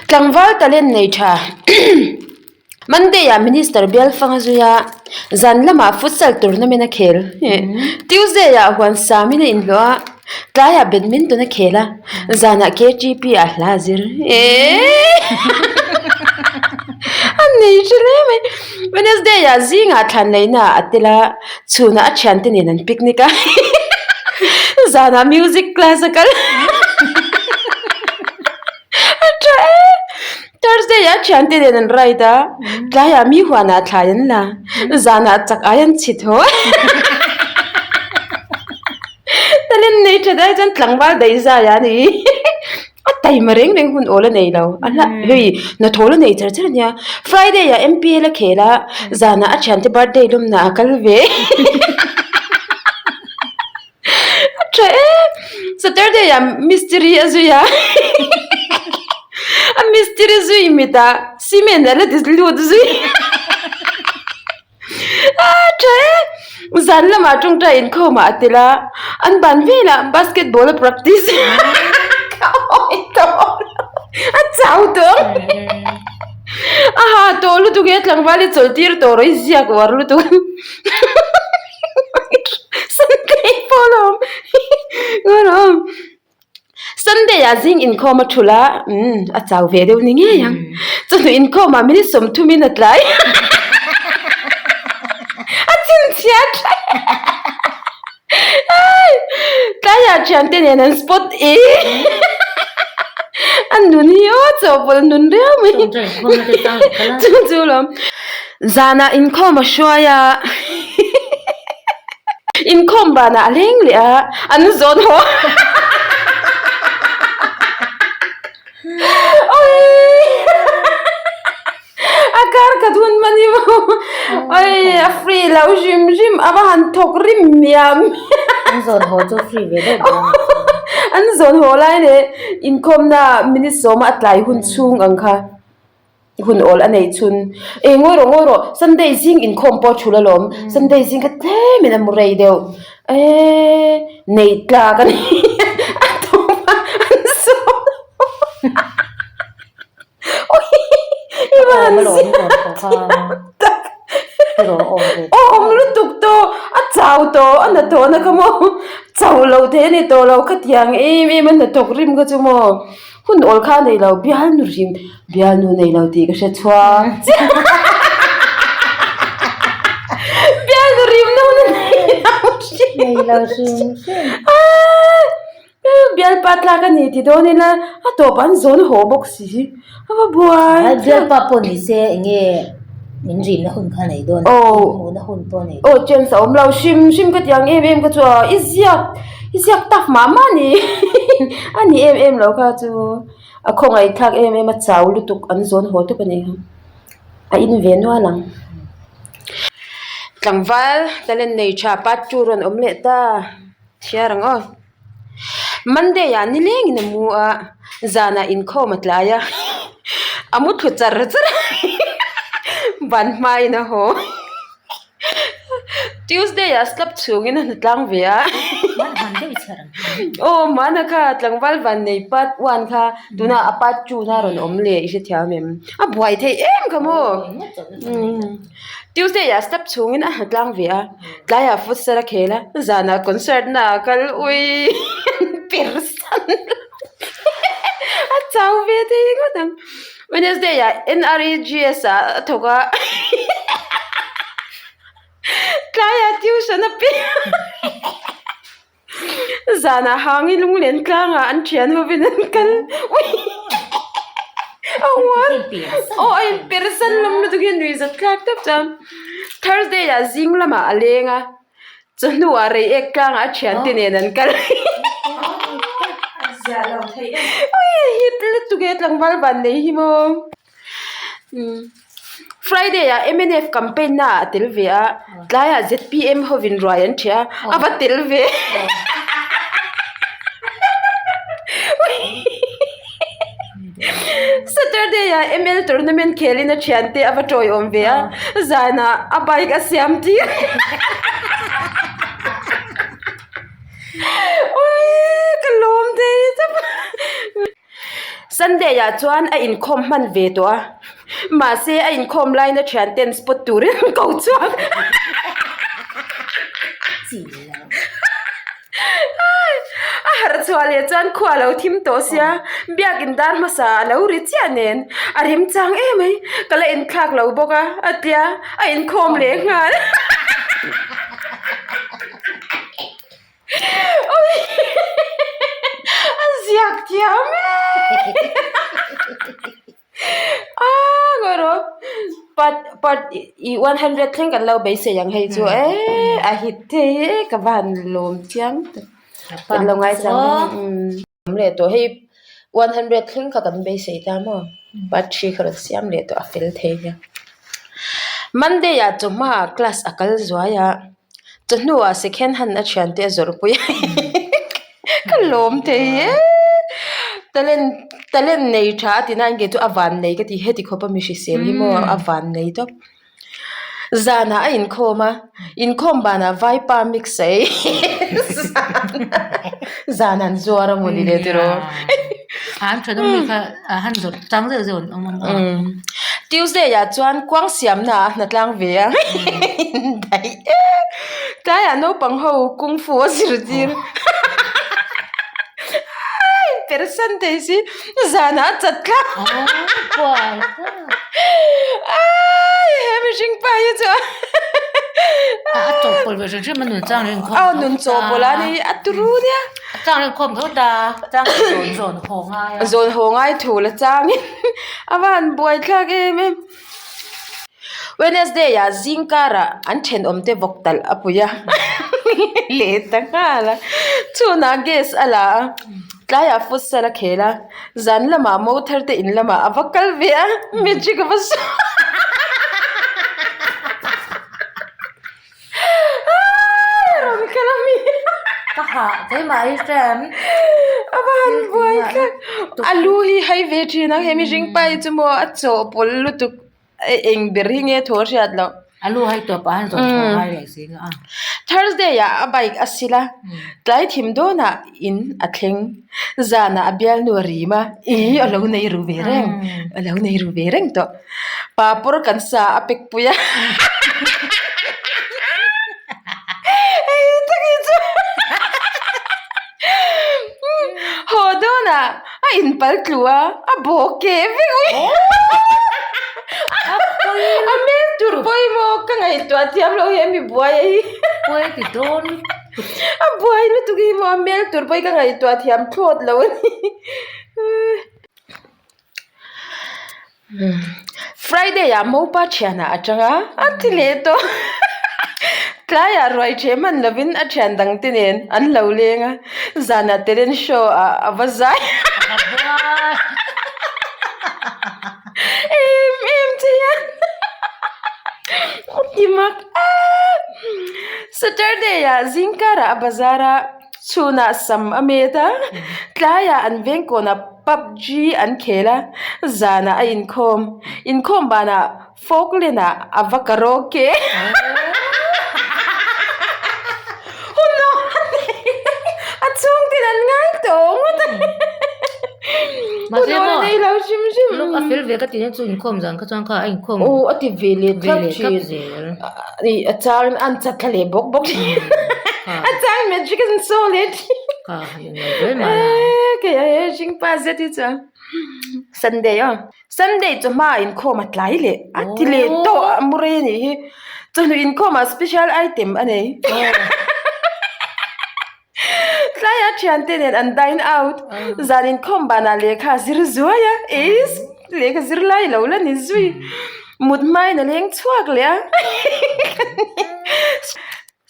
Tlangval talent nei tha Monday ah Minister bial fang a zui a, zan lamah futsal tournament a khel. Tuesday ah huan samin a inhlawh a, tlaiah badminton a khel a, zanah KTP ah hla a zir. A nei tha hle mai. Wednesday ah zingah thlan laihna ah a tel a, chhunah a thiante nen an picnic a, zanah music class a kal. A tha e! Thursday ah thiante nen an ride a, tlaiah mi huanah thlai an la, zanah chak ai an chhi tho. Talent nei tha dai chuan tlangval daih zai a ni. A taima reng reng hun awl a nei lo, a hla hei hnathawh la nei char char a nia. Friday ah MPL a khel a, zanah a thiante birthday lawmna a kal ve. A tha e! Saturday ah mistiri a zui a, a mistiri zui mitah cement a la ti lut zui. A tha e! Zan lamah tawngtai inkhawmah a tel a, an ban velah basketball a practice ka awi tawh lo, a chau tawh ang. A ha tawh lutuk e tlangval i chawlh tir tawh rawh i ziak uar lutuk. Sunday pawh a awm ngarawh Sunday ah zing inkhawm a thulh a umm a chau ve deuh ni ngei ang chawhnu inkhawm ah minute sawmthum in a tlai a chhinchhiah tha tlaiah thiante nen an spot e a nun hi aw chawhpawlh nun riau mai chu chu lawm. Zanah inkhawm a hruai a, inkhawm banah a leng leh a, an zawn haw a kar ka dun hman hi maw awii a free lo hrim hrim a va han thawk rim miam An zawn haw chu free ve deuh dawn a ni. An zawn haw lai leh inkhawmna minute sawma a tlai hun chhung ang kha. Hun awl a nei chhun. E ngawi rawh ngawi rawh Sunday zing inkhawm pawh a thul alawm. Sunday zing kha tlem in a mu rei deuh. Eee nei tlak a ni a tawp a an sawn i va han ziak tak awm lutuk tawh a chau tawh a hnathawhna kha maw chau lo thei a ni tawh lo khatiang em em a hnathawk rim kha chu maw. Hun awl kha nei lo bialnu hrim bialnu nei lo tih ka hre chhuak chiah bialnu rim na hun a nei lo hrim nei lo hrim hrim bialpa tlak a ni ti dawn ila a tawp an zawn haw bawk si a va buai bialpa pawh ni se enge min rim na hun kha nei dawn hmuh na hun pawh nei aw chance a awm lo hrim hrim ka ti ang em em ka chu a i ziak I ziak tak mah mah ni a ni em em lo kha chu a khawngaih thlak em em a chau lutuk an zawn haw tawp a ni kha a in ve nual ang. Tlangval talent nei tha part two rawn awm leh ta chhiar ang aw Monday ah nilengin a mu a zanah inkhawm a tlai a a mu thlu char char a ban hmain a haw. Tuesday ah slap chhungin a hna tlang ve a aw hmana kha tlangval van nei part one kha tunah a part two na rawn awm leh i hrethiam em a buai theih em kha maw Tuesday ah slap chhungin a hna tlang ve a tlaiah futsal a khel a zanah concert na ah kal ui per san a chau ve thei ngawt ang. Wednesday ah NREGS ah a thawk a tlaiah tuition a pe a zanah hangi lunglen tlangah an thian hovin an kal a huan aw a inpersan lawm lutuk hi a nuih zat thlak tawp chuan Thursday ah zing lamah a leng a. Chawhnuah rei ek tlangah a thiante nen an kal hit lutuk e tlangval van nei hi maw Friday ah mnf campaign na ah a tel ve a tlaiah zpm hovin ruai an ṭheh a a va tel ve Saturday ah ml tournament khelin a thiante a va tawiawm ve a zanah a bike a siam tir awii ka lawm thei tawp a. Sunday ah chuan a inkhawm hman ve tawh a, mahse a inkhawm laina thian ten spot turin an ko chhuak. A harh chhuah leh chuan khua a lo thim tawh sia, biakin dar hmasa a lo ri chiah nen a rem chang em mai, ka la inthlak lo bawk a, a tia a inkhawm leh nghal. A ziak thiam e a ngawi rawh part part i 100 thleng kan lo beisei ang hei chu e a hit thei e ka va han lawm chiang tak kan lo ngaithla ang leh tawh hei 100 thleng kha kan beisei ta maw part 3 kha rawn siam leh tawh a fel thei nia Monday ah chawhma ah class a kal zuai a. Chawhnuah second hand a thiante a zawrh pui a ka lawm thei e talent talent nei tha a ti na engke chu a van nei ka ti heti khawp a mi hrisel hi maw a van nei tawp zanah a inkhawm a inkhawm banah vaipa mix a ei zan an zuar a mawni le tiraw. Tuesday ah chuan kuang siamna ah a hna tlang ve a daih e tlaiah naupang ho kung fu a zirtir persan thei si zanah a chat tlang he mihring pa hi chu a nun chawhpawlh a ni a turu nia. Chang in khawm tho ta chang zawn zawn haw ngai a. Zawn haw ngai thu la changin a van buai thlak em em. Wednesday ah zing karah an thenawm te vawk talh a pui a leh ta nghal a chhunah gas a la a tlaiah futsal a khel a zan lamah mo thar te in lamah a va kal ve a magic a va sawi. Rawn kal a mi Ka hah keimah hi hrem. A va han buai tlat. A lu hi hai ve thin ang he mihring pa hi chu maw a chawhpawlh lutuk eng ber hi nge thaw a hriat loh. A lu hai tawp ah han zawn thaw ngai leh si a. Thursday ah a bike a sil a, tlai thim dawnah in a thleng. Zanah a bialnu a rim a, ih a lo nei ru ve reng, a lo nei ru ve reng tawh. Papawr kan sa a pek pui a. Hei tak hi chu haw dawnah a inpal tlu a, a bawk keh vek ui. A hmel tur pawimawh ka ngaihtuah thiam lo hi a mi buai a hi. Pawi ti dawn. A buai lutuk hi maw a hmel tur pawh hi ka ngaihtuah thiam thlawt lo a ni. Friday ah mopa thianah a tang a, a ti leh tawh. Tlaiah ruai ṭhe hman lovin a thian dang te nen an lo leng a, zanah talent show ah a va zai em em che hian a ti mak a. Saturday ah zingkarah a bazar a, chhunah sam a met a, tlaiah an veng kawnah pubg an khel a, zanah a inkhawm. Inkhawm banah Falkland ah a va karaoke. Hun aw a nei a chhungtin an ngai tawh ngawt a. Hun aw a nei lo hrim hrim. Luk a fel ve ka tih na chu inkhawm zan kha chuan kha a inkhawm Aw a ti ve leh thlap thin. A chang an chat thla leh bawk bawk thin. A chang magic an saw leh thin. Kha han inlo zel mah la. Kei a he hring pa zet hi chuan Sunday aw. Sunday chu hma inkhawm a tlai leh a ti leh tawh a mu rei a nih hi. Chawhnu inkhawmah special item a nei. Tlaiah thiante nen an dine out. Zan inkhawm banah lehkha a zir zuai a, eis lehkha zir lai lo la ni zui. Mut hmain a leng chhuak leh a.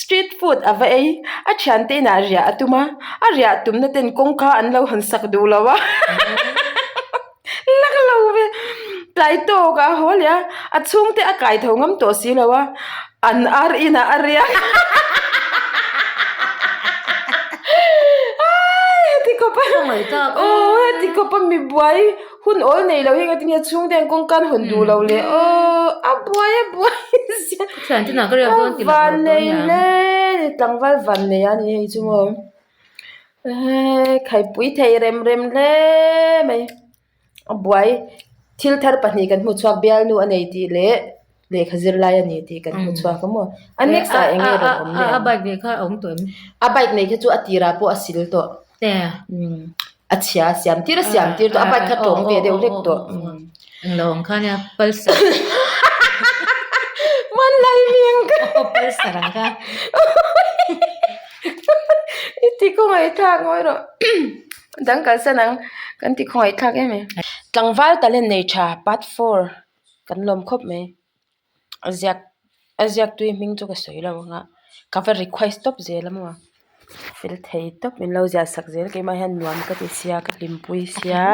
Street food a va ei, a thiante inah riah a tum a, a riah tumna ten kawngka an lo han sak duh lo a, lak lo ve, tlai tawk ah a haw leh a, a chhungte a kai tho ngam tawh si lo a, an ar inah a riak heti khawp a, aw heti khawp a mi buai. Hun awl nei lo hi engati nge chhungte an kawngka an hawn duh lo le aw a buai a buai zia a van nei hle ni tlangval van nei a ni hei chu maw ehe khaipui thei rem rem hle mai. A buai thil thar pahnih kan hmu chhuak bialnu a nei tih leh lehkha zir lai a ni tih kan hmu chhuak a maw. A next ah eng nge rawn awm leh ang? A bike nei kha a awm tawh em? A bike nei kha chu a tirah pawh a sil tawh. A chhia a siam tir a siam tir tawh a bike kha tawng ve deuh hlek tawh. Englo ang kha nia pulsar. Hmanlai mi ang kha. Pulsar ang kha. I ti khawngaihthlak ngawi rawh. Dang kalsan ang kan ti khawngaihthlak em em. Tlangval talent nei tha part four kan lawm khawp mai. A ziak a ziak tui hming chu ka sawi lo ang a ka va request tawp zel a maw fel thei tawp min lo ziah sak zel keimah hian nuam ka ti sia ka hlimpui sia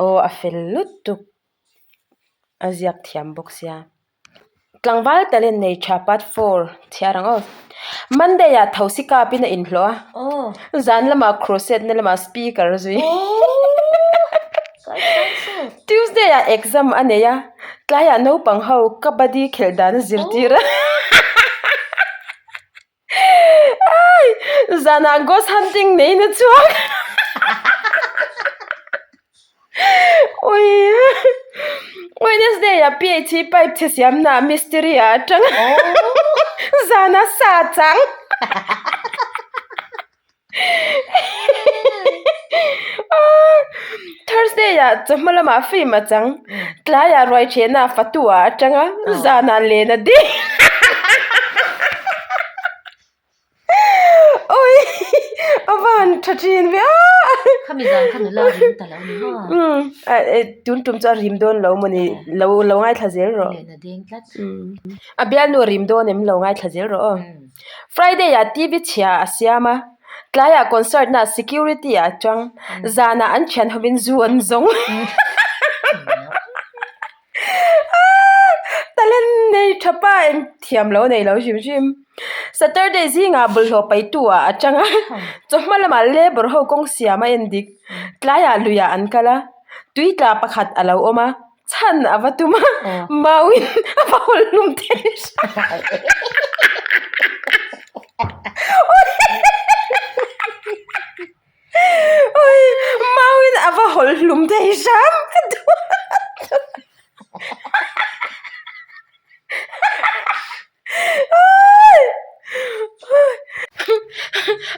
aw a fel lutuk a ziak thiam bawk sia tlangval talent nei tha part four chhiar ang aw Monday ah thosi kap in a inhlawh a zan lamah crochet na lamah speaker zui. Tuesday ah exam a nei a, tlaiah naupang ho kabaddi khelh dan a zirtir a Ai! Zanah ghost hunting neiin a chhuak Ui! Wednesday ah PHC pipe chhe siamna ah mistiri ah a tang a Zanah sa a chang Thursday ah chawhma lamah film a chang tlaiah ruai thehna fatu ah a tang a zanah len a ding ui a van tha thin ve a khami zan kha nula a rim ta lo ni maw umm tun tum chu a rim dawn lo mawni lo lo ngaithla zel rawh len a ding tlat a bialnu a rim dawn em lo ngaithla zel rawh aw. Friday ah TV chhia a siam a, tlaiah concert na security ah a tang, zanah an thian hovin zu an zawng. Talent nei tha pa eng thiam lo nei lo hrim hrim. Saturday zingah bawlhhlawh paitu ah a tang a, chawhma lamah labour ho kawng siam a en dik, tlaiah luiah an kal a, tui tla pakhat a lo awm a. Chhan a va tum a, mauin a va hawlh hlum thei hram. Ui, mauin a va hawlh hlum thei hram ka duh a.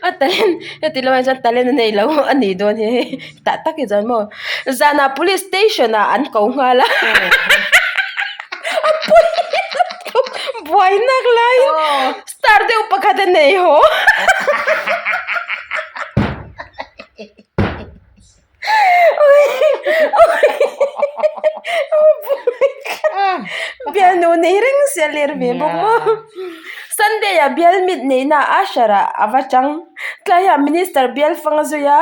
A talent heti lamah chuan talent a nei lo a nih dawn hi hei tah tak hi chuan maw zanah police station ah an ko nghal a a pawi lutuk buai nak laiin star deuh pakhat a nei haw. Bialnu nei reng sia ler ve bawk maw Sunday ah bial mit neihna usher ah a va chang tlaiah minister bial fang a zui a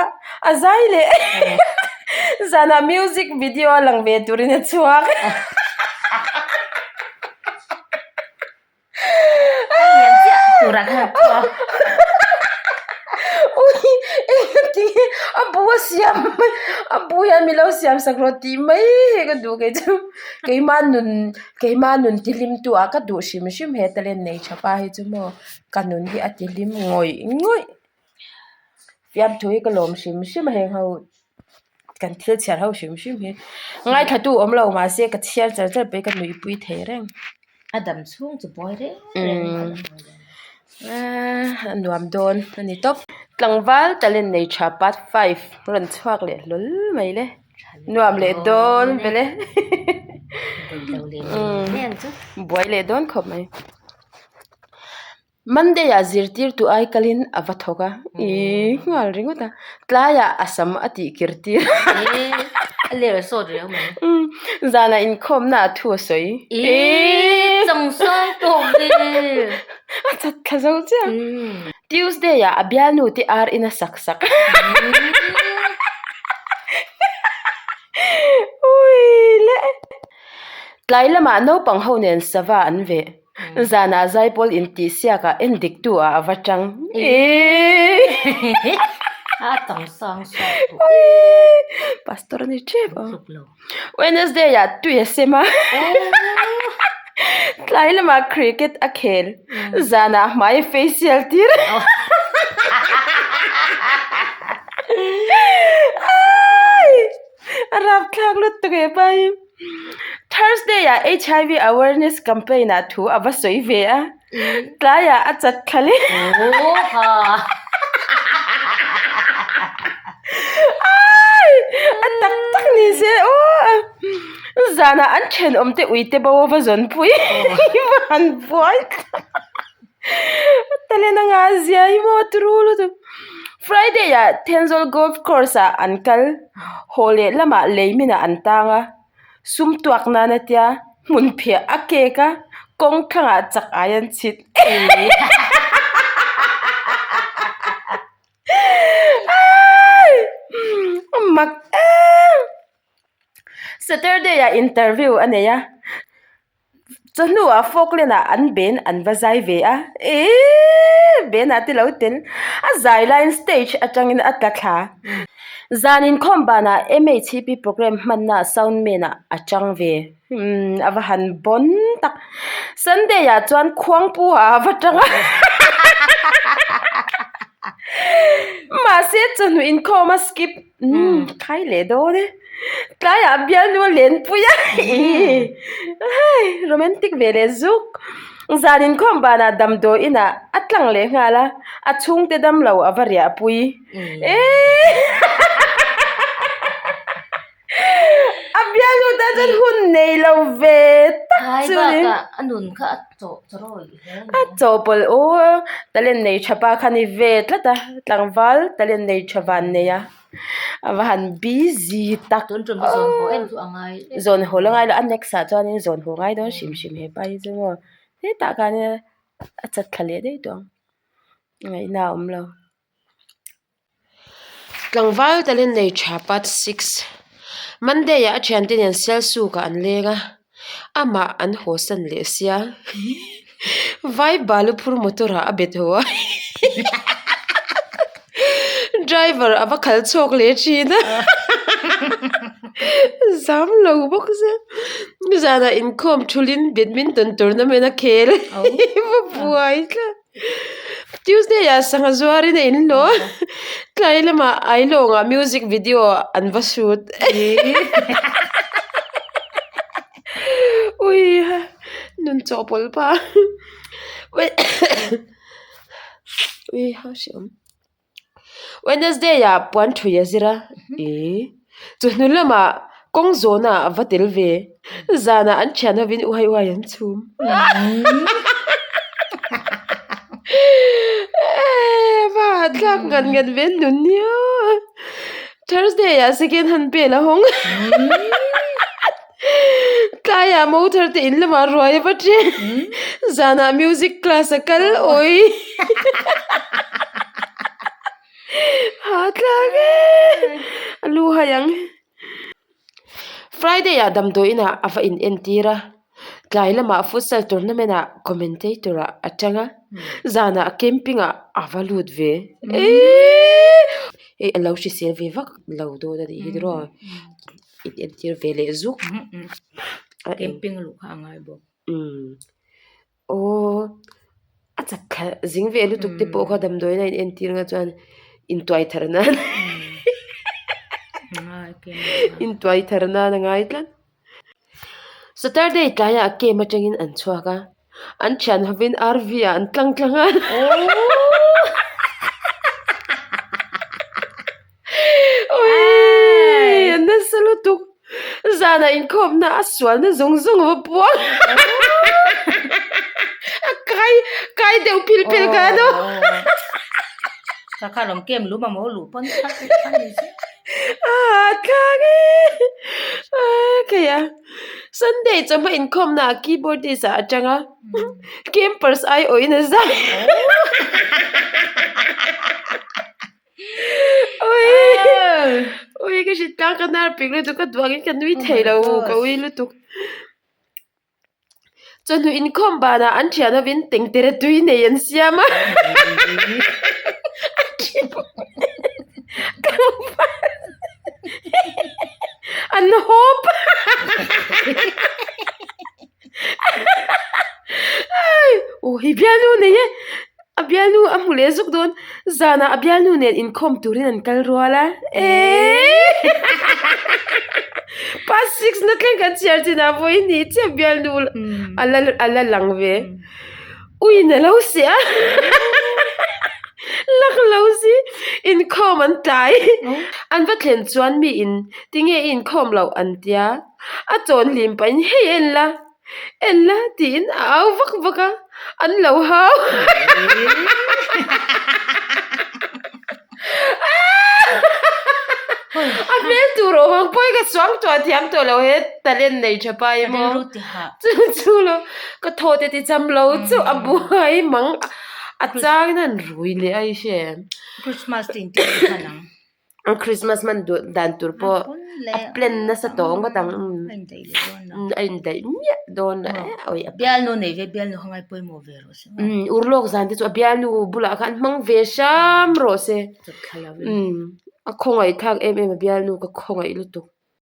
a zai leh zanah music video a lang ve turin a chhuak. Ui engati a bu a siam mai a bu hian min lo siam sak rawh tih mai hi ka duh kei chu keima nun keima nun tihlim tu ah ka duh hrim hrim he talent nei tha pa hi chu maw ka nun hi a tihlim ngawih ngawih fiamthu hi ka lawm hrim hrim a heng ho. Kan thil chhiar ho hrim hrim hi ngaithla tu awm lo mahse ka chhiar char char pawh hi ka nuihpui thei reng. A dam chhung chu buai reng reng a nuam dawn a ni tawp. Tlangval talent nei tha part five rawn chhuak leh hlawl mai le nuam leh dawn vele buai leh dawn khawp mai. Monday ah zirtirtu ai kalin a va thawk a, ih nghal ringawt a, tlaiah a sam a tih kir tir a ler sawt reuh mai. Zanah inkhawmna ah thu a sawi. Ih chawngsang tawh ve. A chat thla zo chiah. Tuesday ah a bialnu te ar in a sak sak. Ui le. Tlai lamah naupang ho nen sava an veh. Zanah zaipawl intih siakah en dik tu ah a va tang. A tang sang sawt tawh. Pastor a ni tep a. Wednesday ah tui a sem a. Tlai lamah cricket a khel. Zanah hmai a facial tir. A rapthlak lutuk he pa hi. Thursday ah HIV awareness campaign ah thu a va sawi ve a. Tlaiah a chat thla leh. A tak tak ni se aw. Zanah an thenawm te ui te bo a va zawn pui. I va han buai tak. Talent a ngah zia hi maw turu lutuk. Friday ah Thenzawl Golf Course ah an kal. Haw leh lamah lei minah an tang a. Sum tuak nan a tia hmun phiah a kek a kawng thlangah chak ai an chhit. Mak em! Saturday ah interview a nei a. Chawhnuah Falkland ah an ben an va zai ve a, eeii ben ah te lo tel a zai laiin stage atangin a tla thla. Zan inkhawm banah MHCP programme hmanna sound man ah a chang ve, umm a va han bawn tak. Sunday ah chuan khuangpu ah a va tang a, mahse chawhnu inkhawm a skip. Umm khai leh dawn e. Tlaiah bialnu a lenpui a ih hei romantic ve leh zuk. Zan inkhawm banah damdawi inah a tlang leh nghal a, a chhungte damlo a va riah pui. Eee a bialnu tan chuan hun nei lo ve tak chu ni. A nun kha a chawh chawrawi hle a ni. A chawhpawlh aw talent nei tha pa kha ni ve tlat a tlangval talent nei tha van nei a a va han busy tak Tun tum hi zawn haw em chu a ngai zawn haw la ngai lo a next ah chuanin zawn haw ngai dawn hrim hrim he pa hi chu maw hetah khanin a chat thla leh daih tawh ang ngaihna a awm lo. Tlangval talent nei tha part six Monday ah a thiante nen Sialsuk ah an leng a amah an haw san leh sia vai balu phur motor ah a bet haw a driver a va khal chhuak leh thin a zam lo bawk sia nizanah inkhawm thulhin badminton tournament a khel va buai tlat. Tuesday ah sangha zuarin a inhlawh a tlai lamah Ailawngah music video an va shoot ui ha nun chawhpawlh pa ui ha hreawm. Wednesday ah puan thui a zir a ih chawhnu lamah kawng zawhna ah a va tel ve zanah an thian hovin uai uai an chhum va hahthlak ngat ngat ve nun nia Thursday ah second hand bel a hawng Tlaiah mo thar te in lamah ruai a va ṭian zanah music class a kal awi ha thlak e a lu hai ang Friday ah damdawi inah a va in entir a tlai lamah futsal tournament ah commentator ah a tang a zanah camping ah a va lut ve eeii hei a lo hrisel ve vak lo dawn a nih hi tiraw. In entir ve leh zuk a camping luh kha a ngai bawk umm aw a chak khalh zing ve lutuk te pawh kha damdawiin a in entir nga chuan intuai thar nan intuai thar nan a ngai tlat Saturday tlaiah camp atangin an chhuak a an thian hovin R_V ah an tlang tlang a. Awii a nasa lutuk zanah inkhawmna a sualna zawng zawng a va puang a kai kai deuh phil phel kha ano Sakha lawm kem lum a maw luh pawn a thlak e a kei a Sunday chawhma inkhawmna ah keyboardist ah a tang a campers aiawhin a zai. Ui ka hrit tlang ka hnar pik lutuk ka duh angin ka nui thei lo ka ui lutuk chawhnu inkhawm banah an thian hovin tengtere tui nei an siam a an hawp aw hei bialnu nei e. A bialnu a hmu leh zuk dawn. Zanah a bialnu nen inkhawm turin an kal rual a. Eeii. Pass six na thleng kan chhiar chin ah vawi hnih chiah bialnu a la a la lang ve. Uiin a lo seh a lak lo si inkhawm an tlai an va thlen chuan mi in tinge i inkhawm loh an tia a chawn hlim pahin hei en la en la tiin a au vak vak a an lo hau. A hmel tur awm ang pawhin ka suang tuah thiam tawh lo he talent nei tha pa hi maw chu chu lo ka thaw te ti cham lo chauh a buai mang a chang in a han rui leh a i hre em. Christmas hman duh dan tur pawh a plan nasa tawh ngawt ang a indaih miah dawn a bialnu nei ve bialnu kha ngai pawimawh ve rawh se urlawk zan te chu a bialnu bulah khan hmang ve hram rawh se a khawngaih thlak em em a bialnu ka khawngaih lutuk.